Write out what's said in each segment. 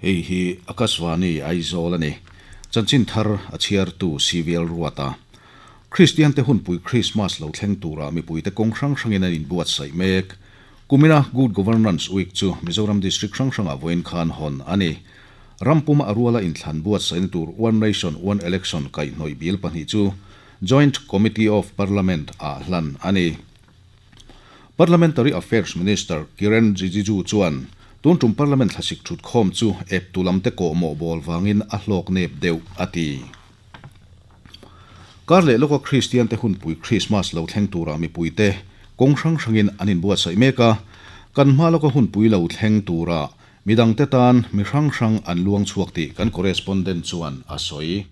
Hei hi Akashvani Aizawl a ni. Chanchin thar a chhiartu CVL Ruata. Kristiante hunpui Krismas lo thleng tura mipuite kawng hrang hrangin an inbuatsaih mek. Kumina Good Governance Week chu Mizoram District hrang hrangah vawiin khan hawn a ni. Ram puma a ruala inthlan buatsaihna tur One Nation One Election kaihhnawih bil pahnih chu Joint Committee of Parliament ah hlan a ni. Parliamentary Affairs Minister Kiren Rijiju chuan tun tum Parliament thlasik thutkhawm chu eptu lamte kawhmawh bawl vangin a hlawk nep deuh a ti. Kar leh lawka Kristiante hunpui Krismas lo thleng tura mipuite kawng hrang hrangin an inbuatsaih mek a, kan hma lawka hunpui lo thleng tura midangte tan mi hrang hrang an luang chhuak tih kan correspondent chuan a sawi.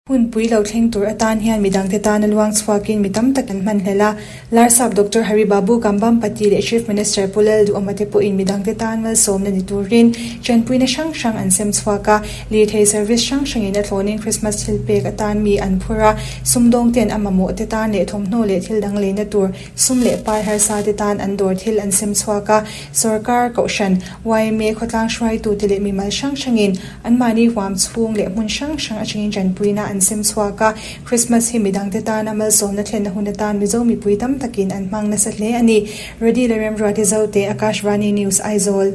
Hunpui lo thleng tur atan hian midangte tana luang chhuakin mi tam tak an hman hlel a. Larsap Doctor Hari Babu Kambhampati leh Chief Minister Pu Lal Duhawma te pawhin midangte tan malsawmna ni turin tanpuina hrang hrang an sem chhuak a. Lirthei service hrang hrangin a thlawnin Christmas thil pek atan mi an phur a, sumdawng ten a mamawh te tan leh thawmhnaw leh thil dang leina tur sum leh pai harsa te tan an dawr thil an sem chhuak a. Sorkar, Kohhran, yma khawtlang hruaitute leh mimal hrang hrangin Anmahni huam chhung leh hmun hrang hrang atangin tanpuina an sem chhuak a, Christmas hi midangte tana malsawmna thlenna hun atan Mizo mipui tam takin an hmang nasa hle a ni. Redi leh Remruati Zote, Akashvani News, Aizawl.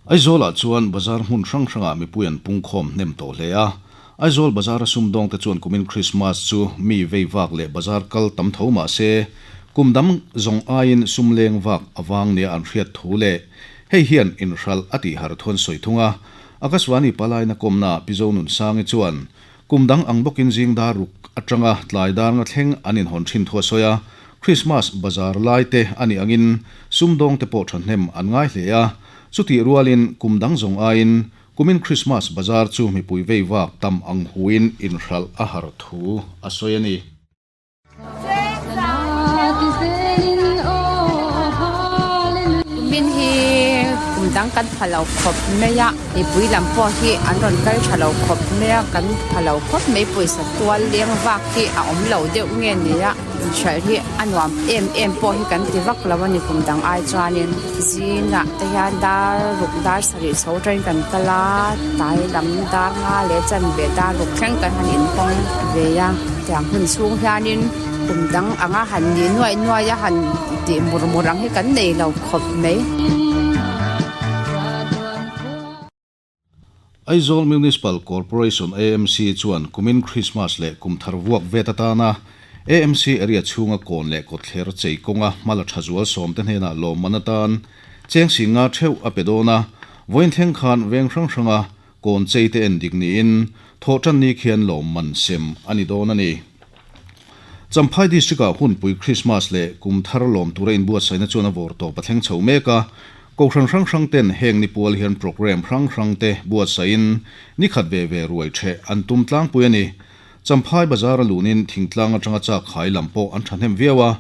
Aizawlah chuan bazar hmun hrang hrangah mipui an pungkhawm hnem tawh hle a. Aizawl bazara sumdawngte chuan kumin Christmas chu mi vei vak leh bazar kal tam tho mah se, kum dang zawng aiin sum leng vak avang nia an hriat thu leh hei hian inhralh a tih har thuan sawi thung a. Akashvani palaina kawmna Pi Zonunsangi chuan kum dang ang bawkin zing dar ruk atanga tlai dar nga thleng an inhawn thin thu a sawi a, Christmas bazar lai te a nih angin sumdawng te pawh thahnem an ngai hle a, chutih rualin kum dang zawng aiin kumin Christmas bazar chu mipui vei vak tam ang huin inhralh a har thu a sawi a ni. Tumin hi kum dang kan pha lo khawp mai a, mipui lam pawh hi an rawn kal tha lo khawp mai a, kan pha lo khawp mai pawisa tual leng vak hi a awm lo deuh nge ni a, inhralh hi a nuam em em pawh hi kan ti vak lo a ni kum dang ai chuanin zingah te hian dar ruk dar sarih chho atangin kan kal a, tlai lam dar nga leh chanve dar ruk thleng kan han inhawng ve a. Tiang hun chhung hianin kum dang anga han nih nuaih nuaih a han tih mur mur ang hi kan nei lo khawp mai. Aizawl Municipal Corporation, AMC, chuan kumin Krismas leh kum thar vuak vet atana AMC area chhunga kawn leh kawtthler chei kawnga hmala tha zual sawmte hnenah lawmman atan cheng singa theuh a pe dawn a, vawiin thleng khan veng hrang hranga Kawn chei te en dik niin thawhtan ni khian lawmman sem a ni dawn a ni. Champhai District-ah hunpui Krismas leh kum thar lawm tura inbuatsaihna chuan a vawr tawp a thleng chho mek a, Kohhran hrang hrang ten heng ni pual hian programme hrang hrang te buatsaihin ni khat ve ve ruai theh an tum tlangpui a ni. Champhai Bazar a lunin thingtlang atanga chak khai lam pawh an thahnem viau a,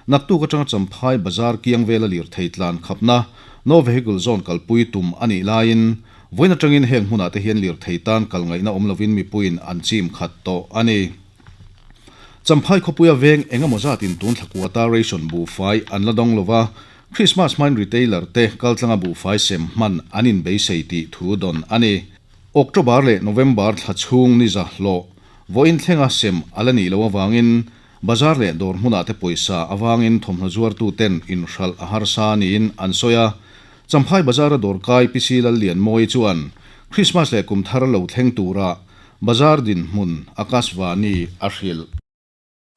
naktuk atanga Champhai Bazar kiang vela lirthei tlan khapna No Vehicle Zone kalpui tum a nih laiin Vawiin atangin heng hmunah te hian lirthei tan kal ngaihna awm lovin mipuiin an chim khat tawh a ni. Champhai khawpuia veng eng emaw zatin tun thla kuata ration buhfai an la dawng lova, Christmas hmain retailer te kaltlanga buhfai sem hman an inbeisei tih thu dawn a ni. October leh November thla chhung ni za hlawh vawiin thlenga sem a la nih loh avangin bazar leh dawr hmunah te pawisa avangin thawmhnaw zuartuten inhralh a harsa niin an sawi a. Champhai Bazar-a dawrkai PC Lallianmawii chuan Krismas leh kum thar lo thleng tura bazar dinhmun Akashvani a hrilh.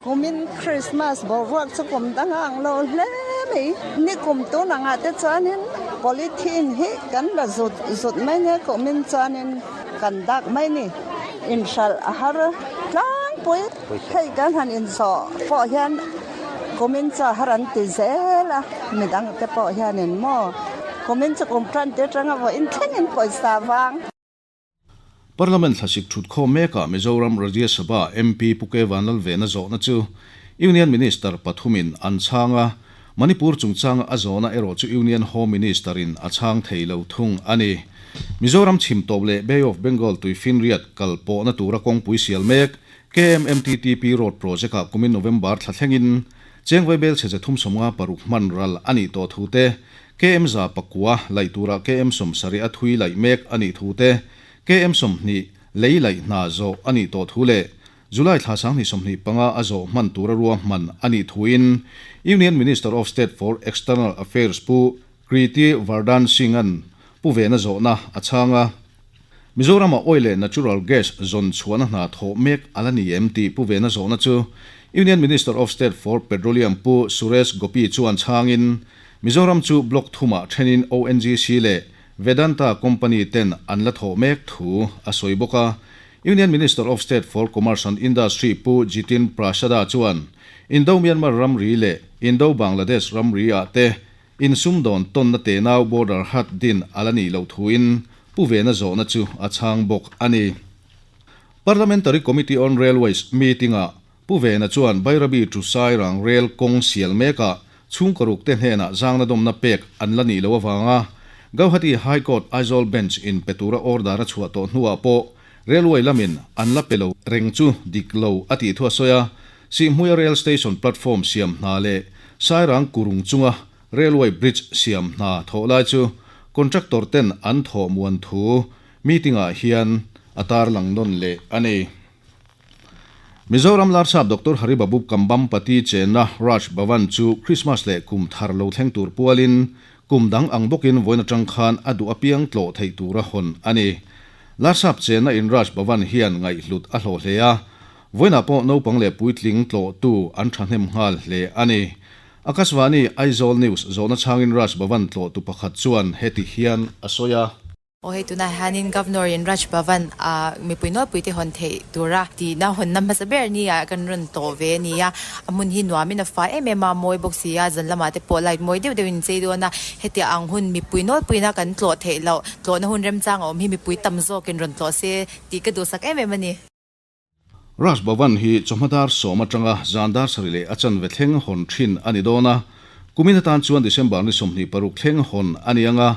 Kumin Krismas boruak chu kum dang ang lo hle mai. Ni kum tun angah te chuanin polythene hi kan la zut zut mai nia kumin chuanin kan dak mai ni. Inhralh a har tlangpui. Hei kan han inzawh pawh hian kumin chu a har an ti zel a, midang te pawh hianin maw kumin chu kum tan te atanga vawiin thlengin pawisa vang. Parliament thlasik thut khawm mekah Mizoram Rajya Sabha MP Pu K Vanlalvena zawhna chu Union Minister pathumin an chhang a, Manipur chungchanga a zawhna erawh chu Union Home Minister-in a chhang thei lo thung a ni. Mizoram chhim tawp leh Bay of Bengal tuifinriat kal pawhna tura kawngpui sial mek KMMTTP Road Project-ah kumin November thla thlengin cheng vaibel chhe ze thum 56 hman ral a nih tawh thu te, KM 109 laih turah KM 70 a thui laih mek a nih thu te, KM 20 lei laih hna zawh a nih tawh thu leh July thla 2025 a zawh hman tura ruahman a nih thuin Union Minister of State for External Affairs Pu Kriti Vardhan Singh-a'n Pu Vena zawhna a chhang a. Mizorama oil leh natural gas zawn chhuahna hna thawh mek a la ni em tih Pu Vena zawhna chu Union Minister of State for Petroleum Pu Suresh Gopi chuan chhangin Mizoram chu block thumah thenin ONGC leh Vedanta company ten an la thawh mek thu a sawi bawk a. Union Minister of State for Commerce and Industry Pu Jitin Prasada chuan Indo-Myanmar ramri leh Indo-Bangladesh ramri ah te insumdawn tawnna tenau border hat din a la nih loh thuin Pu Vena zawhna chu a chhang bawk a ni. Parliamentary Committee on Railways meeting ah Pu Vena chuan Bairabi to Sairang rel kawng sial mekah chhungkaw ruk te hnenah zangna dawmna pek an la nih loh avanga Gauhati High Court Aizawl Bench in pe tura order a chhuah tawh hnuah pawh Railway lamin an la pe lo reng chu dik lo a tih thu a sawi a, Sihhmuia Rail Station platform siam hna leh Sairang Kurung chunga Railway Bridge siam hna thawh lai chu contractor ten an thawh muan thu meeting ah hian a tarlang nawn leh a ni. Mizoram Larsap Doctor Hari Babu Kambhampati chenna Raj Bhavan chu Christmas leh kum thar lo thleng tur pualin kum dang ang bawkin vawiin atang khan a duh apiang tlawh theih tura hawn a ni. Larsap chenna in Raj Bhavan hian ngaihhlut a hlawh hle a, vawiinah pawh naupang leh puitling tlawhtu an thahnem nghal hle a ni. Akashvani Aizawl News zawhna chhangin Raj Bhavan tlawhtu pakhat chuan heti hian a sawi a. Aw hei tunah hianin Governor in Raj Bhavan ah mipui nawlpui te hawn theih tura tihna hawnna hmasa ber ni ah kan rawn tawh ve a ni a, a hmun hi nuamin a fai em em a, mawi bawk si a, zan lamah te pawh light mawi deuh deuhin an chei dawn a, hetiang ang hun mipui nawlpuina kan tlawh theih loh, tlawhna hun remchang a awm hi mipui tam zawkin rawn tlawh se tih ka duhsak em em a ni. Raj Bhavan hi chawhma dar sawm atanga zan dar sarih leh a chanve thleng hawn thin a ni dawn a, kumin atan chuan December ni 26 thleng hawn a ni ang a,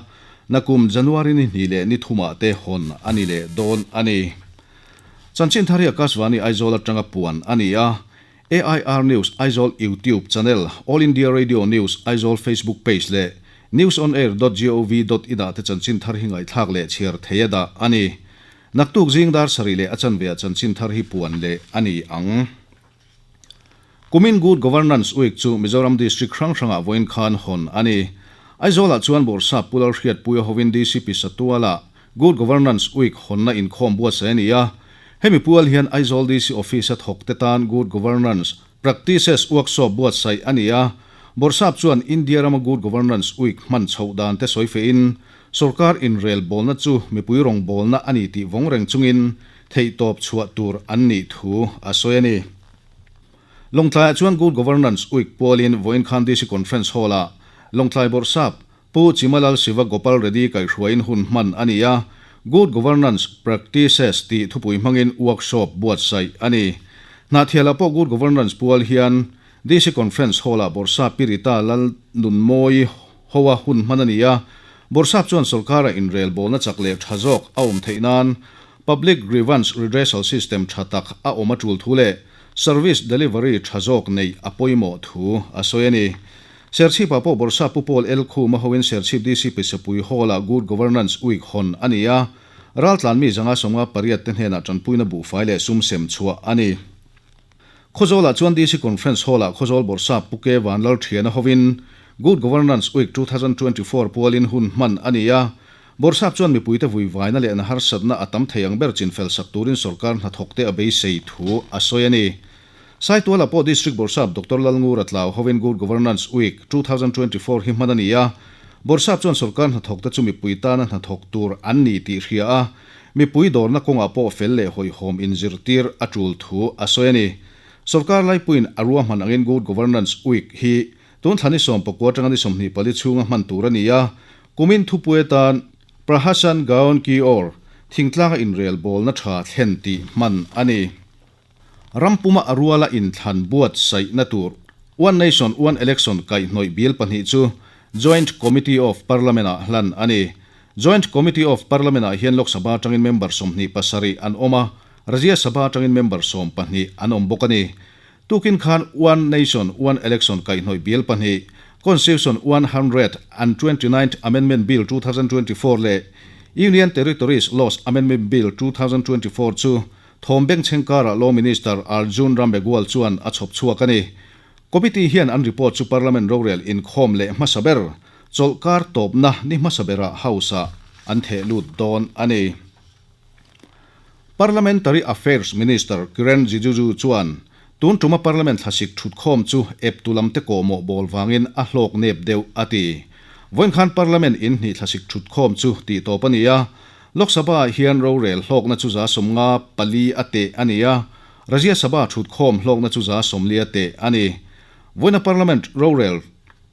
nakum January ni hnih leh ni thumah te hawn a ni leh dawn a ni. Chanchin thar hi Akashvani Aizawl atanga puan a ni a, AIR News Aizawl YouTube channel, All India Radio News Aizawl Facebook page leh newsonair dot gov dot in ah te chanchin thar hi ngaihthlak leh chhiar thei a dah a ni. Naktuk zing dar sarih leh a chanve ah chanchin thar hi puan leh a ni ang. Kumin Good Governance Week chu Mizoram District hrang hrangah vawiin khan hawn a ni. Aizawlah chuan Bawrhsap Pu Lalhriatpuia hovin DCP Satuala Good Governance Week hawnna inkhawm buatsaih a ni a. Hemi pual hian Aizawl DC Office-a thawkte tan Good Governance Practices Workshop buatsaih a ni a. Bawrhsap chuan India rama Good Governance Week hman chhoh dan te sawi fehin Sorkar inrelbawlna chu mipui rawngbawlna a ni tih vawng reng chungin theihtawp chhuah tur an nih thu a sawi a ni. Lawngtlaiah chuan Good Governance Week pualin vawiin khan DC Conference Hall-ah Lawngtlai Bawrhsap Pu Chimalal Siva Gopal Reddy kaihhruaiin hun hman a ni a, Good Governance Practices tih thupui hmangin workshop buatsaih a ni. Hnahthialah pawh Good Governance pual hian DC Conference Hall-ah Bawrhsap Pi Rita Lalnunmawi Hoa hun hman a ni a, Bawrhsap chuan sorkara inrelbawlna chak leh tha zawk a awm theih nan Public Grievance Redressal System tha tak a awm a tul thu leh Service Delivery tha zawk neih a pawimawh thu a sawi a ni. Serchhipah pawh Bawrhsap Pu Paul L. Khuma hoin Serchhip DC Pisapui Hall-ah Good Governance Week hawn a ni a, raltlan mi 158 te hnenah tanpuina buhfai leh sum sem chhuah a ni. Khawzawlah chuan DC Conference Hall-ah Khawzawl Bawrhsap Pu Ke Vanlal Thiana hovin Good Governance Week 2024 pualin hun hman a ni a. Bawrhsap chuan mipuite vuivaina leh na harsatna a tam thei ang ber chinfel sak turin sorkar hnathawkte a beisei thu a sawi a ni. Saitualah pawh District Bawrhsap Doctor Lalngura Tlau hovin Good Governance Week 2024 hi hman a ni a. Bawrhsap chuan sorkar hnathawkte chu mipui tana hnathawk tur an ni tih hria a. Mipui dawrna kawngah pawh fel leh hawihhawm inzirtir a tul thu a sawi a ni. Sorkar laipuiin a ruahman angin Good Governance Week hi tun thla ni 19 atanga ni 24 chhunga hman tur a ni a, kumin thupui atan Prahasan Gaon Ki Or, thingtlanga inrelbawlna tha thlen tih hman a ni. Ram puma a ruala inthlan buatsaihna tur One Nation One Election kaihhnawih bill pahnih chu Joint Committee of Parliament-ah hlan a ni. Joint Committee of Parliament-ah hian Lok Sabha atangin member 27 an awm a. Rajya Sabha atangin member 12 an awm bawk a ni. Tukin khan One Nation, One Election kaihhnawih bill pahnih, Constitution 129th Amendment Bill 2024 leh Union Territories Laws Amendment Bill 2024 chu thawm bengchheng karah Law Minister Arjun Ram Meghwal chuan a chhawp chhuak a ni. Committee hian an report chu Parliament rorel inkhawm leh hmasa ber, chawlhkar tawpna ni hmasa berah House-ah an theh lut dawn a ni. Parliamentary Affairs Minister Kiren Rijuju chuan tun tuma Parliament thlasik thutkhawm chu eptu lamte kawhmawh bawl vangin a hlawk nep deuh a ti. Vawiin khan Parliament in hnih thlasik thutkhawm chu tih tawp a ni a, Lok Sabha ah hian rorel hlawkna chu 54 a teh a ni a, Rajya Sabha thutkhawm hlawkna chu 40 a teh a ni. Vawiina Parliament rorel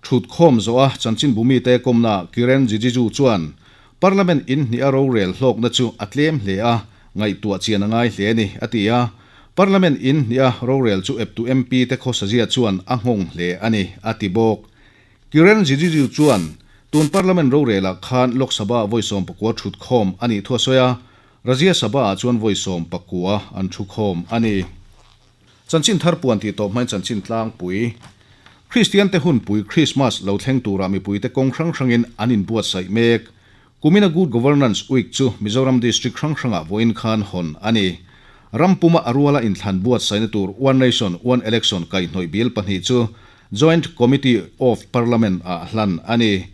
thutkhawm zawha chanchinbu mite kawmnaah Kiren Rijiju chuan Parliament in hnih a rorel hlawkna chu a tlem hle a, ngaihtuah chian a ngai hle a ni, a ti a. Parliament in hnih a rorel chu eptu MP te khawsazia chuan a nghawng hle a ni, a ti bawk. Kiren Rijiju chuan tun Parliament rorelah khan Lok Sabha vawi 19 thut khawm a nih thu a sawi a, Rajya Sabha ah chuan vawi 19 an thu khawm a ni. Chanchin thar puan tih tawp hmain chanchin tlangpui. Kristiante hunpui Krismas lo thleng turah mipuite kawng hrang hrangin an inbuatsaih mek. Kumina Good Governance Week chu Mizoram District hrang hrangah vawiin khan hawn a ni. Ram puma a ruala inthlan buatsaihna tur One Nation, One Election kaihhnawih bill pahnih chu Joint Committee of Parliament ah hlan a ni.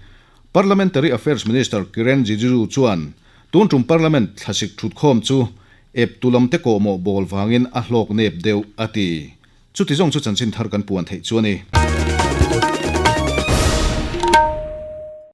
Parliamentary Affairs Minister Kiren Rijiju chuan tun tum Parliament thlasik thutkhawm chu Ep tu lamte kawhmawh bawl vangin a hlawk nep deuh a ti. Chuti zawng chu chanchin thar kan puan theih chu a ni.